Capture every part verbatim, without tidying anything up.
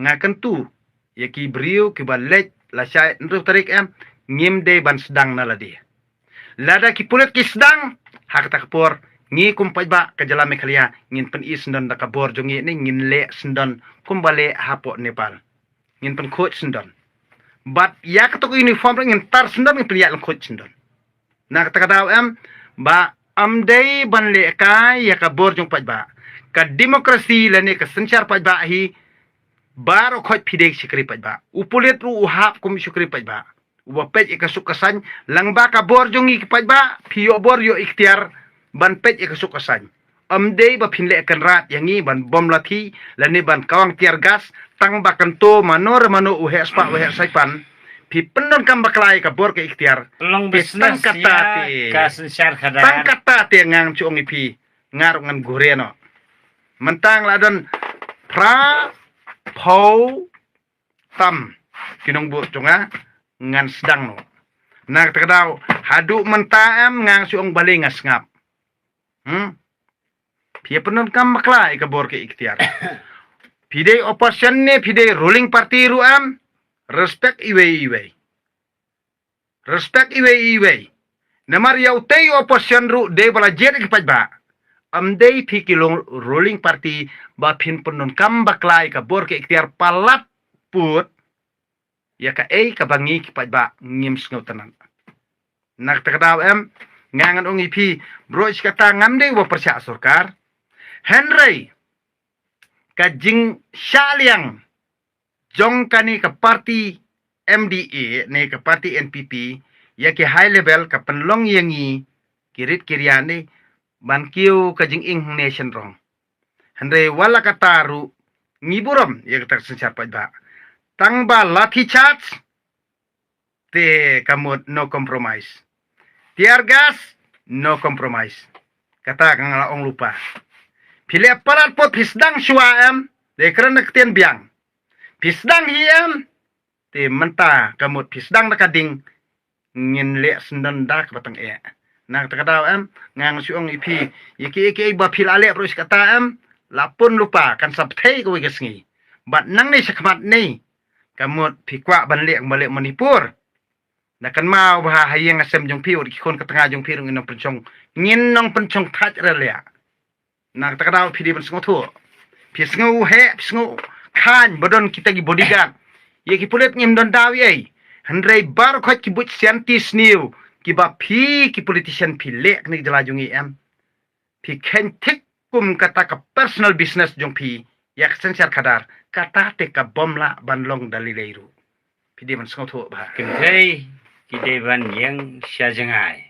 Nga kyntu ïa ki briew kiba leit lashai hynriew tarik em, ngim dei ban sdang na lade. Lada ki pulit ki sdang, ha kata ka por ngi kum paidbah ka jylla Meghalaya ngin pyni syndon da ka bor jong ngi ne ngin leh syndon kumba leh hapoh Nepal. Ngin pynkhuid syndon. Bad ïa kato ka uniform ruh ngin tar syndon, ngin pynïaid lyngkhuid syndon. Na kata ka daw em, ba ym dei ban leh kai ïa ka bor jong paidbah. Ka demokrasi lane ka synshar paidbah hi, baroh khoit phi dei shakri paidbah. U pulit ruh u hap kum shakri paidbah. Uba peit ïa ka suk ka saiñ, lyngba ka bor jong ngi ki paidbah, phi ïoh bor ïoh iktiar ban peit ïa ka suk ka saiñ. Ym dei ba phin leh kynrad ïa ngi ban bom lathi lane ban kawang tear gas, tang ba kan to mano re mano, u heh spah u heh saipan. Phi pyndonkam bakla ïa ka bor ka iktiar. Long business tang kata ïa te, ka synshar khadar. Tang kata te ngan shu ong ïa phi, nga ruh ngan guh re noh. Mynta nga la don phra phew tam ki nongbud jong nga, ngan sdang noh. Na kata ka daw, haduh mynta em ngan shu ong balei nga sngap. Hmm? Phi ïa pyndonkam bakla ïa ka bor ka iktiar. Phi dei opposition ne phi dei ruling party ruh em, respect iwei iwei. Respect iwei iwei. Namar ïa utei u opposition ruh dei ba la jied ïa ki paidbah. Ym dei phi ki long ruling party ba phin pyndonkam bakla ïa ka bor ka iktiar palat put ïa kaei kaba ngi ki paidbah ngim sngewtynnat. Na kata ka daw em, nga ngan ong ïa phi, baroh shi katta ngam dei uba pyrshah sorkar. Hynrei ka jingshah liang jong kane ka party M D A ne ka party N P P ïa ki high level ka pynlong ïa ngi ki rit ki rian ne ban kiew ka jingim hangne shen rong. Hynrei wat la katta ruh ngi burom ïa kata ka synshar paidbah. Tang ba lathi charge te ka mut no compromise. Tear gas, no compromise. Kata ka nga la ong lypa. Phi leh palat put phi sdang shuwa em, dei kren da ka ktien biang. Phi sdang hi em, te mynta ka mut phi sdang da ka ding, ngin leh syndon da kaba tang eh. Na kata ka daw em, nga ngan shu ong ïa phi, ïa kiei kiei ba phi la leh baroh shi katta em, la pun lypa, kan sa pynthei kawei ka sngi. Bad nangne shakhmat ne, ka mut phi kwah ban leh kumba leh Manipur. Na kynmaw ba ha ïing ha sem jong phi, wat ki khun ka tnga jong phi ruh ngin nang pynshong, ngin nang pynshong thait re leh. Na kata ka daw phi dei ban sngewthuh. Phi sngew heh, phi sngew khlaiñ ba don kita ki bodyguard. Ïa ki pulit ngim don daw ei. Hynrei baroh khoit ki buit sianti sniew kiba phi ki politician phi leh kane ka jylla jong ngi em. Phi kheiñ thik kum kata ka personal business jong phi ïa ka synshar khadar. Kata te ka bym lah ban long da lei lei ruh. Phi dei ban sngewthuh bha. Kynthei ki dei ban ïeng sha jngai.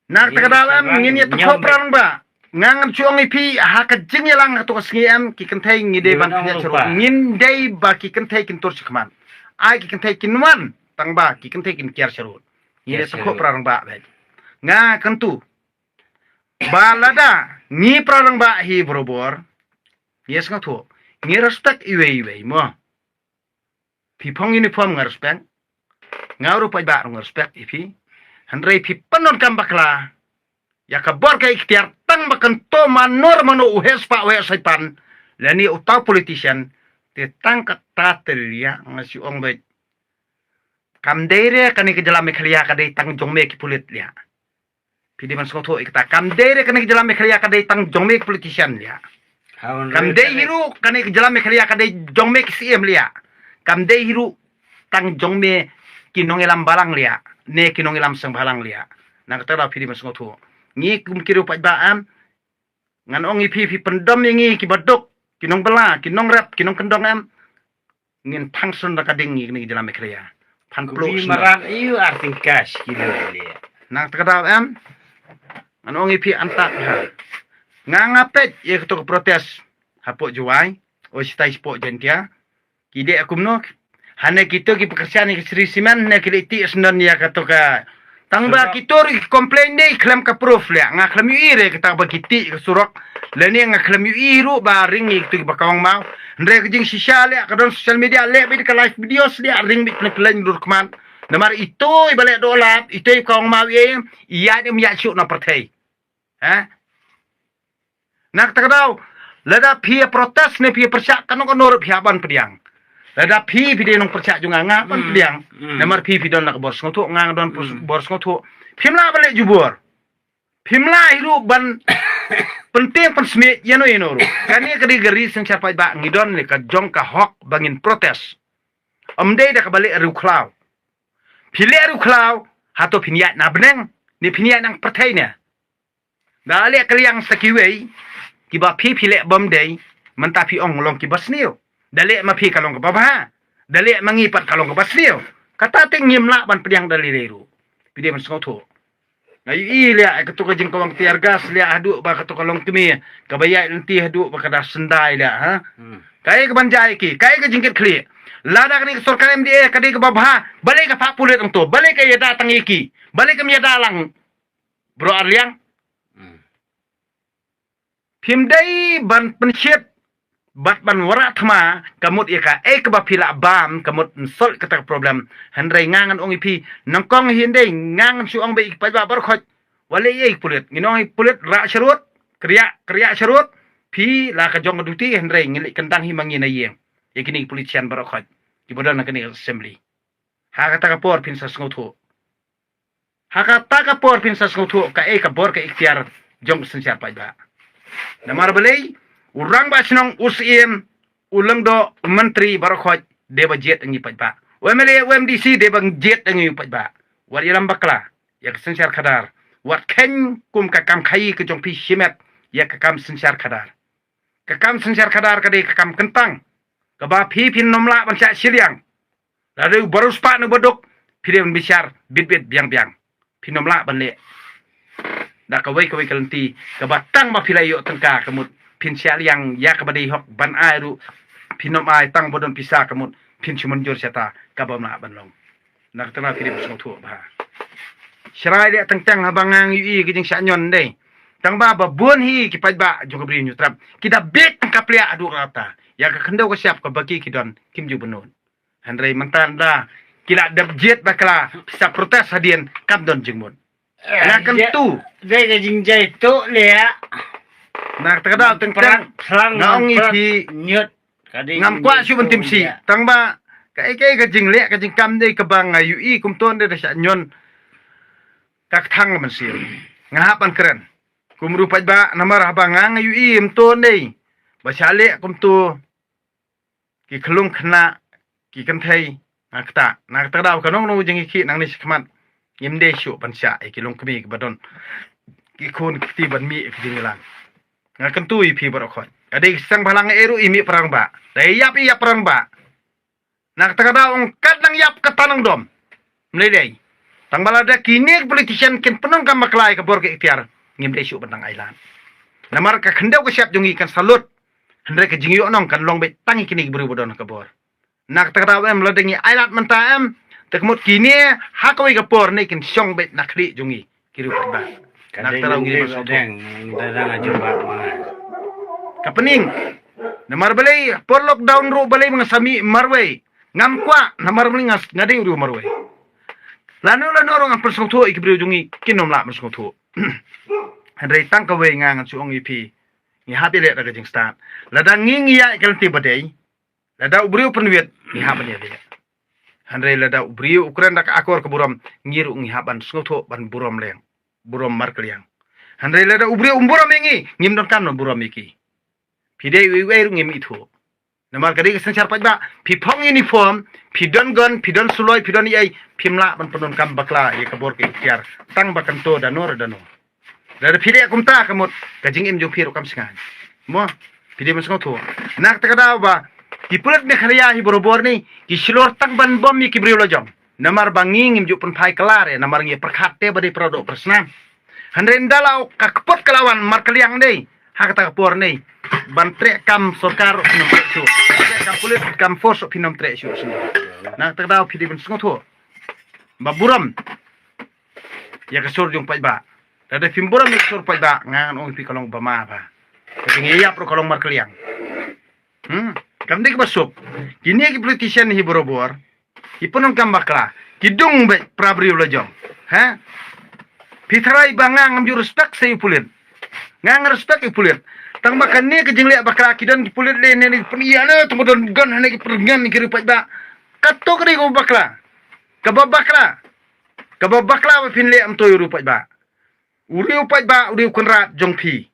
Na kata ka daw em, ngin ïa tkhot para rangbah. Nga ngan shu ong ïa phi ha ka jingïalang ha kato ka sngi em, ki kynthei ngi dei ban khyndiat sharud. Ngin dei ba ki kynthei kin tur shakhmat. Ai ki kynthei kin wan, tang ba ki kynthei kin kiar sharud. Ngin ïa tkhot para rangbah bad nga kyntu ba lada ngi para rangbah hi barabor, ngi sngewthuh, ngi respect iwei iwei mo. Phi phong uniform nga respect. Nga ruh paidbah ruh nga respect ïa phi. Hynrei phi pyndonkam bakla ïa ka bor ka iktiar tang ba kan to mano re mano, u heh spah u heh saipan lane uta u politician, te tang kata te leh nga shu ong beit. Kam dei re kane ka jylla Meghalaya ka dei tang jong me ki pulit leh. Phi dei ban sngewthuh ïa kata. Kam dei re kane ka jylla Meghalaya ka dei tang jong me ki politician leh. Kam dei hi ruh kane ka jylla Meghalaya ka dei jong me ki C M leh. Kam dei hi ruh tang jong me ki nongïalam balang leh, ne ki nongïalam seng bhalang leh. Na kata ka daw phi dei ban sngewthuh. Ngi kum ki riew paidbah em, ngan ong ïa phi, phi pyndom ïa ngi kiba duk, ki nongbylla, ki nongrep, ki nongkyndong em, ngin thang shen da ka ding ïa kane ka jylla Meghalaya. Phan plu shen. Marat ïa u arting cash ki leh leh. Na kata ka daw em, ngan ong ïa phi, anta ha nga nga peit ïa kato ka protest hapoh Jowai, o shitai shapoh Jaintia. Ki dei kumno? Hane kito ki pynkyrshan ïa ka Shree Cement ne ki leit tih syndon ïa kato ka. Tang ba kito ruh ki complain dei khlem ka proof leh. Nga khlem ïohi re kata ba ki tih ka surok. Lane nga khlem ïohi ruh ba ring ïa kito kiba kawang maw. Hynrei ka jingshisha leh ka don social media, leh beit ka live video leh, ring beit pynleng dur khmat. Namar ito iba leh dohlap, ito iba kawang maw ïa, ïa ym ïa shuh na pyrthei. Ha? Na kata ka daw, lada phi ïa protest ne phi ïa pyrshah kano kano ruh phi hap ban pdiang. Lada phi phi dei nongpyrshah jong nga, nga hap ban pdiang. Hmm. Namar phi phi don la ka bor sngewthuh, nga nga don bor sngewthuh. Phim lah ban leh jubor. Phim lah hi ruh ban pyntieng pynsmit ïano ïano ruh. Kane ka dei ka ri synshar paidbah, ngi don ne ka jong ka hok ba ngin protest. Ym dei da kaba leh riewkhlaw. Phi leh riewkhlaw, hato phin ïaid na bneng ne phin ïaid na pyrthei ne? Da leh ka liang sa kiwei, kiba phi phi leh bym dei, mynta phi ong long kiba sniew. Da leh ma phi ka long kaba bha, da leh ma ngi pat ka long kaba sniew. Kata te ngim lah ban pdiang da lei lei ruh. Phi dei ban sngewthuh. Nga ïohi leh kato ka jingkawang tear gas leh haduh ba kato ka longkmie kaba ïaid lynti haduh ba ka da syndai leh, ha. Hmm. Kaei ka ban jia ïa ki, kaei ka jingkit khlieh. Lada kane ka sorkar M D A ka dei kaba bha, balei ka phah pulit hangto, balei ka ïada tang ïa ki, balei kam ïada lang. Bro Arliang. Hmm. Phim dei ban pynshit bad ban wanrah thma ka mut ïa kaei kaba phi lah bam ka mut yn solve kata ka problem. Hynrei nga ngan ong ïa phi, nyngkong hi, hynrei nga ngan shu ong ba ïa ki paidbah baroh khoit, wat leh ei ei pulit. Ngin ong ïa pulit rah sharud, kriah kriah sharud. Phi la ka jong ka duty, hynrei ngin leh kyndang hi ma ngi na ïing ïa kine ki politician baroh khoit kiba don ha kane ka assembly. Ha kata ka por phin sa sngewthuh. Ha kata ka por phin sa sngewthuh kaei ka bor ka iktiar jong ka synshar paidbah. Namar balei, u rangbah shnong, u Syiem, u Lyngdoh, u Myntri baroh khoit dei ba jied ïa ngi paidbah. U M L A, u M D C dei ba jied ïa ngi paidbah. Wat ïalam bakla ïa ka synshar khadar. Wat kheiñ kum ka kam khaïi ka jong phi shimet ïa ka kam synshar khadar. Ka kam synshar khadar ka dei ka kam kyntang kaba phi phin ym lah ban shah shiliang. Lada u baroh spah ne u baduk, phi dei ban bishar bit bit biang biang. Phin ym lah ban leh da kawei kawei ka lynti kaba tang ba phi la ïoh tyngka ka mut phin shah liang ïa kaba dei hok ban ai ruh phin ym ai, tang ba don pisa ka mut phin shu mynjur shata, kaba ym lah ban long. Na kata phi dei ban sngewthuh bha. Shrai leh teng teng haba nga ïohi ka jingshah ñion dei. Tang ba ba bun hi ki paidbah jong ka Bri Hynñiewtrep ki da bieit tang ka pliah haduh katta. Ïa ka khyndew ka shyiap kaba ki ki don kim ju bynnud. Hynrei mynta da ki la dep jied bakla, sa protest hadien kam don jingmut. Eh, na kan ïa tu. Dei ka jingjia tu leh. Na kata ka daw teng teng. Prak, prak, nga ong ïa prak, phi. Ñiut. Ngam kwah shuh ban tim shi. Tang ba kaei kaei ka jingleh ka jingkam dei kaba nga ïohi kumto dei da shah ñion. Ka kthang mynsiem. Nga hap ban kren. Kum ruh paidbah namar haba nga nga ïohi kumto dei ba shah leh kumto. Ki khlung khynnah, ki kynthei, na kata, na kata ka daw ka nong nong jingïakhih nangne shakhmat. Ngim dei shuh ban shah ïa ki longkmie kiba don ki khun ki kti ban mih ïa ki jingïalang. Nga kyntu ïa phi baroh khoit. Ka dei ki seng bhalang ei ruh i mih para rangbah. Da ïap i ïap para rangbah. Na kata ka daw ong kat nang ïap kata nang dom. Mlei lei. Tang ba lada kine ki politician kin pyndonkam bakla ïa ka bor ka iktiar, ngim dei shuh ban dang ailad. Namar ka khyndew ka shyiap jong ngi kan sa lut. Hynrei ka jingïohnong kan long beit tang ïa kine ki briew ba don ha ka bor. Na kata ka daw em lada ngi ailad mynta em, te ka mut kine ha kawei ka por ne kin shong beit na khlieh jong ngi ki riew paidbah. Na kata ka daw ngi dei ban sngewthuh. Ka pynning. Namar balei por lockdown ruh balei ba nga sa mih marwei. Ngam kwah namar balei nga dei u riew marwei. Lano lano ruh ngan pynsngewthuh ïa ki briew jong ngi kin ym lah ban sngewthuh. Hynrei tang kawei nga ngan shu ong ïa phi. Ngi hap ïaleh da ka jingstad. Lada ngi ngi ïaid ka lynti ba dei. Lada u briew pynwit ngi hap ban ïaleh. Hynrei lada u briew u kren da ka akor ka burom, ngi ruh ngi hap ban sngewthuh ban burom leng. Burom markylliang. Hynrei lada u briew um burom ïa ngi, ngim donkam ban burom ïa ki. Phi dei uei uei ruh ngim ithuh. Namar ka dei ka synshar paidbah, phi phong uniform, phi don gun, phi don suloi, phi don ei ei, phim lah ban pyndonkam bakla ïa ka bor ka iktiar. Tang ba kan to da no re da no. Lada phi leh kumta ka mut ka jingim jong phi ruh kam sngewthuh. Mo, phi dei ban sngewthuh. Na kata ka daw ba ki pulit Meghalaya hi barabor ni ki shlur tang ban bom ïa ki briew lajong. Namar ba ngi ngim ju pynphai kylla re, namar ngi pyrkhat te ba dei para doh para snam. Hynrei ynda la ka kput ka la wan markylliang dei ha kata ka por nei ban treh kam sorkar ruh phin ym treh shuh. Treh kam pulit kam force ruh phin ym treh shuh. Na kata ka daw phi dei ban sngewthuh. Ba burom ïa ka sur jong paidbah. Lada phim burom ïa ka sur paidbah, nga ngan ong ïa phi ka long ba ma bha. Ka jingïaïap ruh ka long markylliang. Hmm, kam dei kaba suk. Kine ki politician hi barabor ki pyndonkam bakla, ki dung beit para briew lajong. Ha? Phi tharai ba nga ngam ju respect sa ïa u pulit. Nga nga respect ïa u pulit. Tang ba kane ka jingleh bakla ki don ki pulit leh ne ki pynïa ne tang ba don gun hane ki pyrngan ki riewpaidbah. Kato ka dei ka bakla. Kaba bakla. Kaba bakla ba phin leh amtoi u riewpaidbah. U riewpaidbah u riewkynrad jong phi.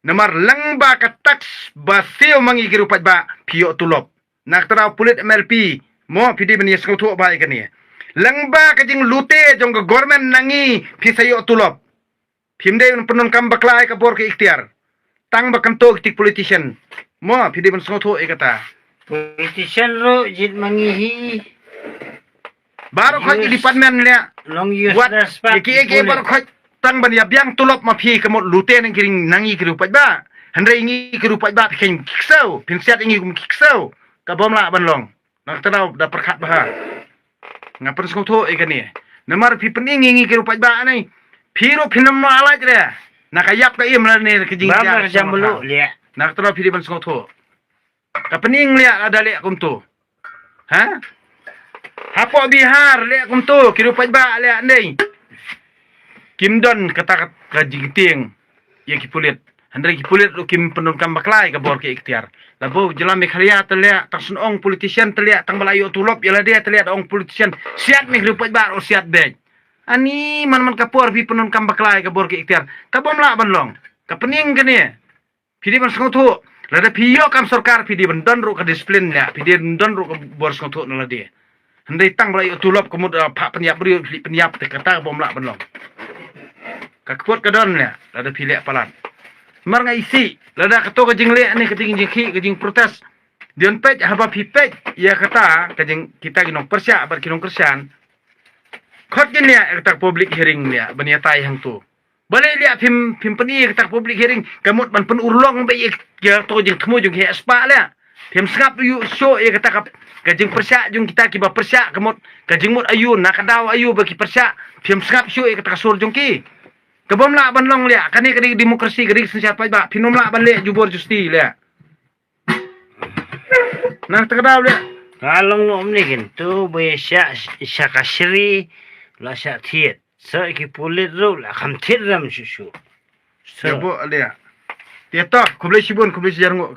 Namar lyngba ka tax ba siew ma ngi ki riewpaidbah phi ïoh tulop. Na kata daw pulit M L P mo phi dei ban ïa sngewthuh bha ïa kane. Lyngba ka jinglute jong ka government na ngi phi sa ïoh tulop. Phim dei ban pyndonkam bakla ïa ka bor ka iktiar. Tang ba kynto ki tik politician. Mo phi dei ban sngewthuh ïa kata. Politician ruh jied ma ngi hi. Baroh khoit ki department leh. Long use. Wat respect. Ïa ki ïa ki baroh khoit tang ban ïa biang tulop ma phi ka mut lute na ngi ki riewpaidbah. Hynrei ngi ki riewpaidbah phi kheiñ ki ksew, phin siat ïa ngi kum ki ksew. Ka bym lah ban long. Na kata daw da pyrkhat bha. Nga pynsngewthuh ïa kane. Namar phi pyni ngi ngi ki riewpaidbah ne. Phi ruh phin ym noh alait re. Na ka ïap ka im lane ka jing. Ba ka jam bulu leh. Na kata daw phi dei ban sngewthuh. Ka pynïeng leh lada leh kumto. Ha? Hapoh Bihar leh kumto ki riewpaidbah leh ndei. Kim don kata ka jingtieng ïa ki pulit. Hynrei ki pulit ruh kim pyndonkam bakla ïa ka bor ka iktiar. Labo jylla Meghalaya te leh tang shnong politician te leh tang ba la ïoh tulop ïa lade te leh da ong politician siat mih riewpaidbah ruh siat beit. Ani man man ka por phi pyndonkam bakla ïa ka bor ka iktiar. Ka bym lah ban long. Ka pynïeng kane. Phi dei ban sngewthuh. Lada phi ïoh kam sorkar phi dei ban don ruh ka disiplin ïa. Phi dei ban don ruh ka bor sngewthuh na lade. Hynrei tang ba la ïoh tulop ka mut, ah, phah pynïap briew phi pynïap te kata ka bym lah ban long. Ka kput ka don ïa lada phi leh palat. Mar nga isih lada kato ka jingleh ne ka jingkhih ka jingprotest. Dei ban peit haba phi peit ïa kata ka jing kita ki nongpyrshah bad ki nongkyrshan. Khot kin ïa kata ka public hearing ïa ban ïatai hangto. Balei leh phim phim pyni kata ka public hearing ka mut ban pynurlong ba ïa to jingthmu jong ki spah leh. Phim sngap ïa shuh ïa kata ka ka jingpyrshah jong kita kiba pyrshah ka mut ka jingmut aïu na ka daw aïu ba ki pyrshah. Phim sngap shuh ïa kata ka sur jong ki. Ka bym lah ban long leh kane ka dei demokrasi ka dei synshar paidbah phin ym lah ban leh jubor justi leh. Na kata ka daw leh. Ka long ym ni kin tu ba ïa sha sha ka shri la sha thied. Sa ki pulit ruh la kham thied ram shu shu. Sa. Ïa bo leh. Te to khublei shibun khublei shijar nguh.